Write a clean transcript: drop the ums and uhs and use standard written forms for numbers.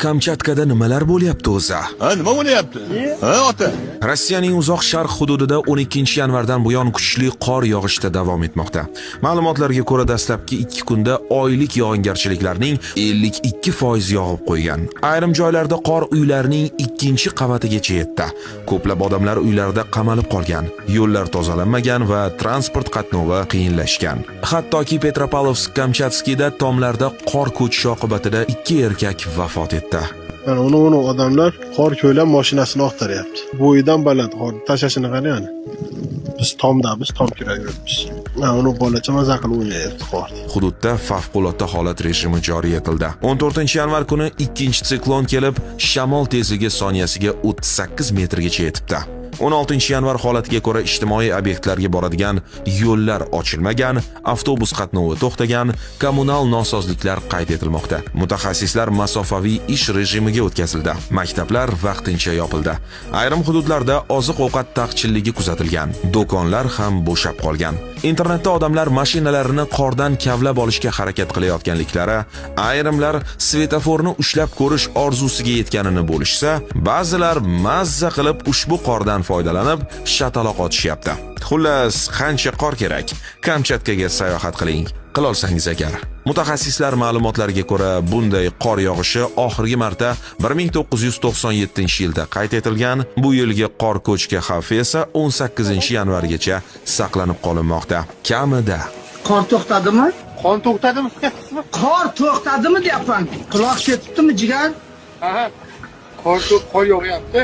Kamchatkada nimalar bo'lyapti o'zi? Ha, nima bo'lyapti? Ha, ota? Rossiyaning uzoq sharq hududida 12 yanvardan buyon kuchli qor yog'ishda davom etmoqda. Ma'lumotlarga ko'ra, dastlabki 2 kunda oylik yog'ingarchiliklarning 52% yog'ib qo'ygan. Ayrim joylarda qor uylarning ikkinchi qavatigacha yetdi. Ko'plab odamlar uylarida qamalib qolgan, yo'llar tozalanmagan va transport qatnovi qiyinlashgan. Hattoki Petropavlovsk-Kamchatskiyda tomlarda qor ko'chishi oqibatida ikki erkak vafot etdi. Mana uni odamlar qor ko'ylab mashinasini oqtaryapti. Bo'yidan baland qor tashlashini qarang. Biz tomdamiz, tom kurab yuribmiz. Mana uni bolacha maza qilib o'ynayapti qorda. Hududda favqulodda holat rejimi joriy etildi. 14 yanvar kuni ikkinchi siklon kelib, shamol tezligi soniyasiga 38 metrgacha yetibdi. 16 yanvar holatiga ko'ra, ijtimoiy obyektlarga boradigan yo'llar ochilmagan, avtobus qatnovi to'xtagan, kommunal nosozliklar qayd etilmoqda. Mutaxassislar masofaviy ish rejimiga o'tkazildi. Maktablar vaqtincha yopildi. Ayrim hududlarda oziq-ovqat taqchilligi kuzatilgan. Do'konlar ham bo'shab qolgan. Internetda odamlar mashinalarini qordan kavlab olishga harakat qilayotganliklari, ayrimlar svetoforni ushlab ko'rish orzusiga yetganini bo'lishsa, ba'zilar mazza qilib ushbu qordan foydalanib shataloq otishyapti. Xullas, qancha qor kerak? Kamchatkaga sayohat qiling. Qilolsangiz agar. Mutaxassislar ma'lumotlariga ko'ra, bunday qor yog'ishi oxirgi marta 1997-yilda qayd etilgan. Bu yilgi qor ko'chki xavfi esa 18 yanvargacha saqlanib qolinmoqda. Kamida. Qor to'xtadimi? Qon to'xtadimi? Qor to'xtadimi deyapman. Quloq ketibdimi, jigar? Aha. Qor yog'yapti.